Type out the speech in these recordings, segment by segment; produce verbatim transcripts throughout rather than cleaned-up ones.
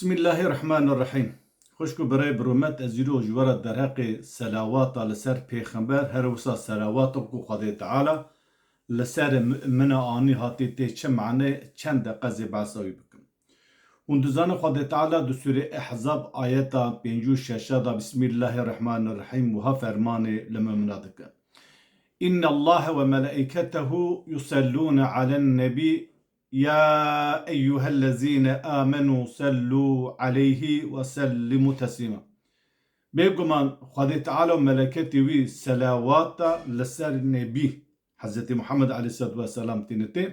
Bismillahirrahmanirrahîm. Xwişk û birayê bi rûmet, ez îro ji we re derheqê selawata li ser pêxember, her wisa selawata ku Xwedê Teala li ser mumina anî hatî tê çi mane, çend deqe zê behsa wî bikim. Hûn dizanin Xwedê Teala di Sûrê Ehzab ayeta pêncî û şeş de Bismillahirrahmanirrahîm wiha fermanê li mumina dike. İnnallaha ve melaiketehu yusellûne alen nebî, ya eyyuhellezîne âmenû sellû aleyhi ve sellimû teslîma. Bêguman Xwedê Teala û meleketê wî selawata li ser Nebî, Hezretî Muhammed aleyhisselatu vesselam tîne tê.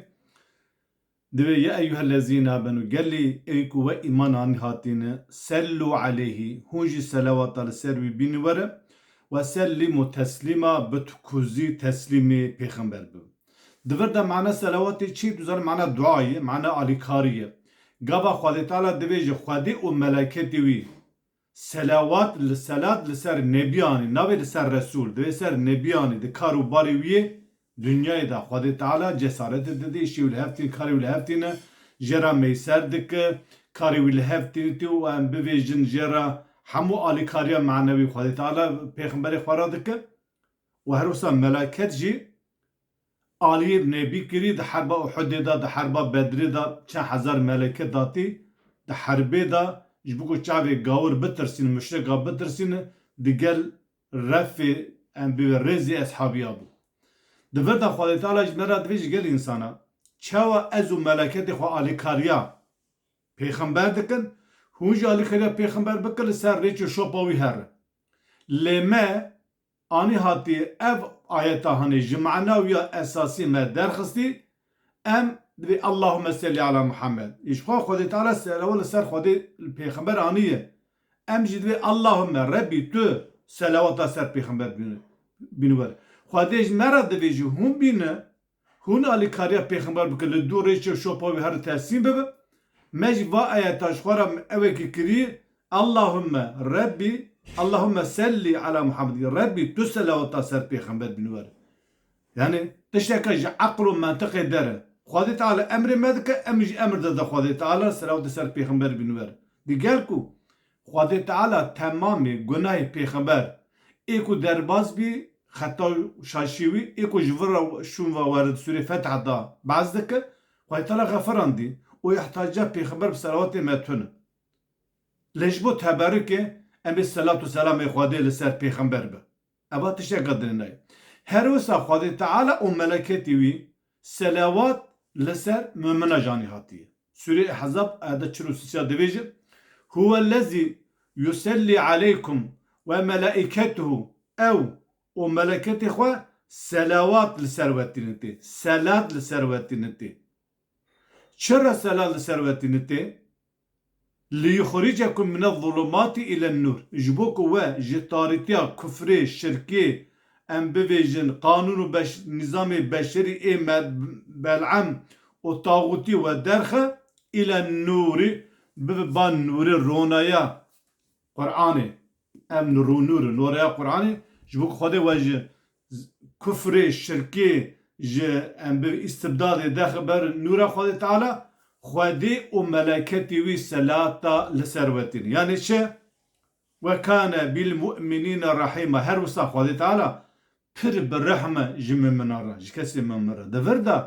Divê ya eyyuhellezîne âmenû, gelî ey ku we îman anî hatîne, sellû aleyhi, hûn jî selawata li ser wî bînî were, ve sellimû teslîma, bi tu kuzî teslîmê pêxember bibin. Di vir de mana selawatê çi? Tu zanî mana dua ye, mana alîkarî ye. Gava Xwedê Teala divê ji Xwedê û meleketê wî selawat li, selat li ser Nebî anî, navê li ser Resûl, divê ser Nebî anî, di kar û barê wî yê dinyayê de Xwedê Teala cesaretê didê, îşê wî li hev tîne, karê wî li hev tîne, jê re meyser dike, karê wî li hev tîne tê û em bivêjin jê re hemû alîkariya manewî Xwedê Teala pêxemberê xwe re dike û her wisa melaket jî aliyê Nebî kirî di herba Uhudê de, di herba Bedrê de çend hezar meleket hatî, di herbê de ji bo ku çavê gawir bitirsîn, muşrika bitirsîn, di gel refê em bê rêzê eshabiya bû. Di vir de Xwedê Teala ji me re divê ji gel însana, çawa ez û meleketê xwe alîkariya pêxember dikin, hûn jî alîkariya pêxember bikin li ser rêç û şopa wî here. Lê me anî hatî ev ayeta hanê ji mana wî ya esasî me derxistî, em divê Allahümme selli ala Muhammed. Ji xwe Xwedê Teala selawa li ser Xwedê pêxember aniye. Em jî divê Allahümme Rebbî tu selawata ser pêxember bîne, bîne wer. Xwedê ji me re divê ji hûn bîne, hûn alîkariya pêxember bikin, li dû rêçê û şopa wî her teslîm bibe. Me jî va ayeta ji xwe re ewekî kirî, Allahümme Rebbî, Allahümme selli ala Muhammedî. Rebbî tu selawata ser pêxember bîne wer. Yani tişteke ji eql û mentiqê der e. Xwedê Teala emrê me dike, em jî emr dide Xwedê Teala selawatê ser pêxember bîne wer. Di gel ku Xwedê Teala temamê gunahê pêxember ê ku derbas bî, xeta û şaşî wî, ê ku ji vir re şûn ve were di Sûrê Feth de behs dike, Xwedê Teala xeferandî û îhtiyaca pêxember bi selawatê me tune. Lê ji bo teberikê em ê selat û selamê Xwedê li ser pêxember be. Eva tişteka dirêna ye. Her wisa Xwedê Teala û meleketê wî selawat li ser mumina janî hatiye. Sûrê Ehzab ayeta çil û sê divêje, Huvellezî yusellî aleykum ve melaîketuhu, ew û meleketê xwe selawat li ser we tîne tê, selat li ser we tîne tê. Çira selat li ser we tîne tê? Liyuxricekum mine zulumati îlen nûr. Ji bo ku we ji tarîtiya kufrê, şirkê, em bivêjin, qanûn û beş-, nîzamê beşerî ê me-, bel'em û taxûtî we derxe, îlen nûrî, bibe ba nûrê ronaya Qur'anê. Em nûr û nûr, nûreya Qur'anê, ji bo ku Xwedê we ji kufrê, şirkê, ji em bi îstibdadê dexe ber nûra Xwedê Teala, Xwedê û meleketî wî selata li ser we tîne. Yani çi? Ve kane bil mu'minîne rahîma. Her wisa Xwedê Teala pir bi rehm e ji mumina re, ji kesê mumin re. Di vir de,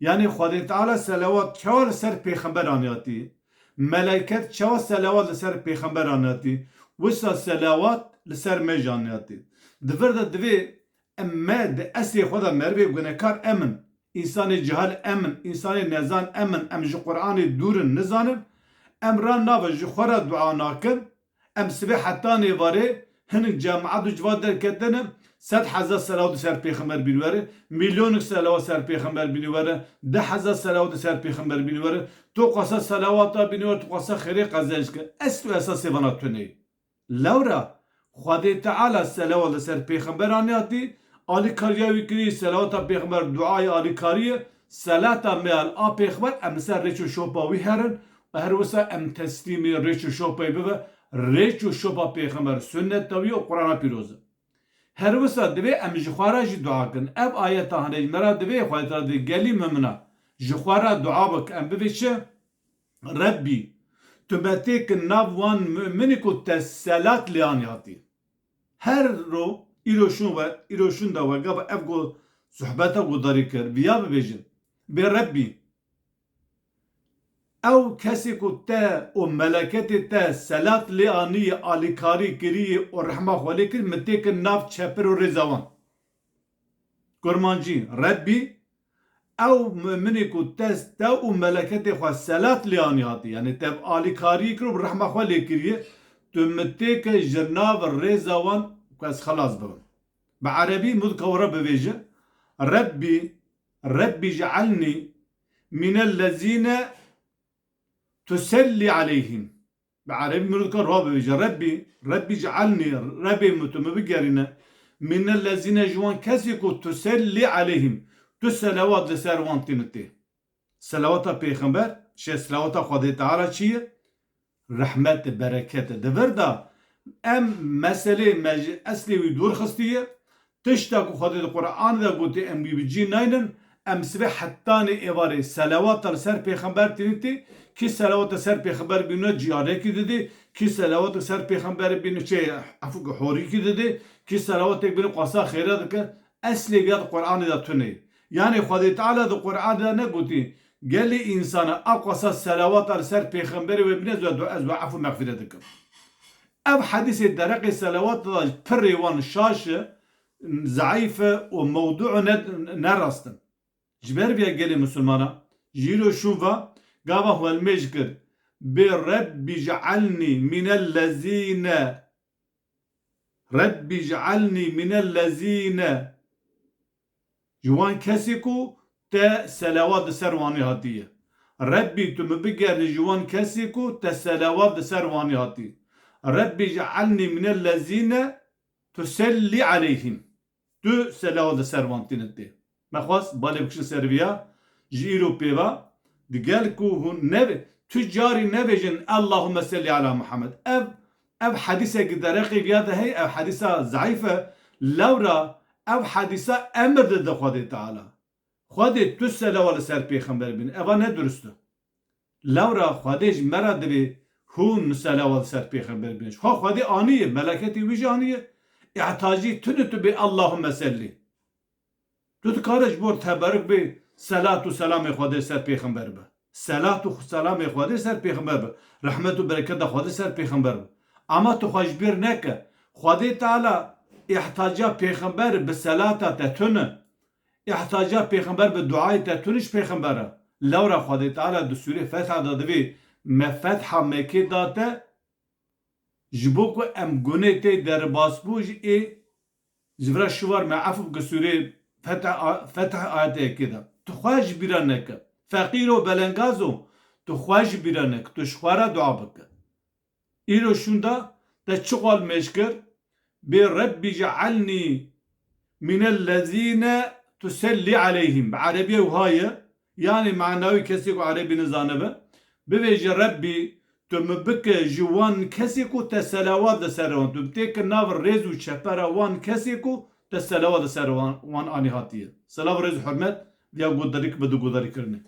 yani Xwedê Teala selawat çawa li ser pêxember aniyatî? Meleket çawa selawat li ser pêxember aniyatî? Wisa selawat li ser me jî aniyatî. Di vir de divê em me di eslê xwe de merivê gunekar em in. Însanê cihal em in, însanê nezan em in, em ji Qur'anê dûr in, nizanin. Em ra nave ji xwe re dua nakin. Em sibê heta nêvarê hinek cemaet û civat derketine, sed hezar selawat ser pêxember bînî were, milyonek selawat ser pêxember bînî were, deh hezar selawat ser pêxember bînî were, tu qasa selawata bînî were, tu qasa xêrê qezenc ke. Eslî û esasê vana tune ye. Lewra Xwedê Teala selawat li ser pêxember aniyatî, alîkariya wî kirî, selawata pêxember duayê alîkarî ye, selata me al a pêxember em li ser rêç û şopa wî herin, her wisa em teslîmî rêç û şopayê bibe, rêç û şopa pêxember sunneta wî û Qur'ana pîroz e. Her wisa divê em ji xwe re jî dua kin. Ev ayeta hanê ji me re divê Xwedê Teala divê gelî mimina ji xwe re dua bik, em bivê çi? Rebbî, Tu me têkin nav wan mu'minî ku te selat lê anî hatî. Her ro îro şûn we, îro şûn de we gava ev go sohbeta gudarî kir, viya bibêjin. Bê Rebbî, ew kesê ku te û meleketê te selat lê anî, alîkarî kirî û rehma xwe lê kir, min têkin nav çepir û rêza wan. Kurmancî, Rebbî, ew mu'minê ku te, te û meleketê xwe selat lê anî hatî, yanî te alîkarî kir û bi rehma xwe lê kiriye, tu min têke ji nav rêza wan ku ez xelas bibim. Bi erebî min dika were bivêje, Rebbî, Rebbî je'alnî mînellezîne tusellî aleyhîm. Bi erebî min dika ra bivêje, Rebbî, Rebbî je'alnî, Rebbê min tu min bigerîne, mînellezîne ji wan kesê ku tusellî aleyhîm, tu selawat li ser wan tînitê. Selawata pêxember, şê selawata Xwedê Teala çi ye? Rehmet e, bereket e. Di vir de em meselê me ji eslê wî dûr xistiye. Tişta ku Xwedê di Qur'anê de gotê em wî bi cî naynin, em sibê hetanê êvarê selawata li ser pêxember tînitê, kî selawata ser pêxember bîne ciyanekî didê, kî selawata ser pêxember bîne çê efû horîkî didê, kî selawatek bîne qasa xêre dike. Eslê viya di Qur'anê de tune ye. Yanî Xwedê Teala di Qur'anê de negotî, gelê însana a qasa selawata li ser pêxemberê we bîne, ez we, ez we efû mexfîret dikim. Ev hedîsê dereqê selawat da pirê wan şaş e, zeîf e û mewdû ne, ne rast in. Ji ber vê gelê misilmana ji îro şûn ve gava xwe hilmêj kir, bê Rebbî je'alnî mînellezîne, Rebbî je'alnî mînellezîne, ji wan kesê ku te selawat li ser wanî hatiye. Rebbî tu min bigerî ji wan kesê ku te selawat li ser wanî hatî. Rebbî je'alnî mînellezîne tusellî aleyhîm. Tu selawat li ser wan tînitê. Me xwest balê bikişin ser viya, ji îro pêva, di gel ku hûn neve, tu carî nevêjin Allahümme sellî ala Muhammed. Ev, ev hedîsekî dereqê viya de heye, ev hedîsa zeîf e. Lewra ev hedîsa emir dide Xwedê Teala. Xwedê tu selawat li ser pêxember bîne. Eva ne durust e. Lewra Xwedê ji me re divê hûn selawat li ser pêxember bîne. Ji xwe Xwedê aniye, meleketê wî jî aniye. Îhtacî tune tu bê Allahümme sellî. Tu dikare ji bo teberuk bê selat û selamê Xwedê ser pêxember be. Selat û selamê Xwedê ser pêxember be. Rehmet û bereketa Xwedê ser pêxember be. Ama tu xwe ji bîr neke. Xwedê Teala îhtaca pêxember bi selata te tune. Îhtaca pêxember bi duayê te tune ji pêxember e. Lewra Xwedê Teala di sûrê Fetha de divê me Fetha Mekê date, ji bo ku em gunê tê derbas bû ji ê, ji vira şivar me efû bike sûrê Fetha, Fetha ayetê yekê de. Tu xwe ji bîra neke. Feqîr û belengaz o, tu xwe ji bîra neke. Tu ji xwe re dua bike. Îro şûnda te çi xwe li mêj kir? Bê Rebbî je'alnî mînellezîne tusellî aleyhîm. Bi erebî wiha ye. Yanî mana wî kesê ku erebî nizanibe, bivêje Rebbî tu min bike ji wan kesê ku te selawat li ser wan, tu têke nav rêz û çepera wan kesê ku te selawat li ser wan, wan anî hatiye. Selav, rêz û hurmet viya guhdarî ki bi di guhdarî kirine.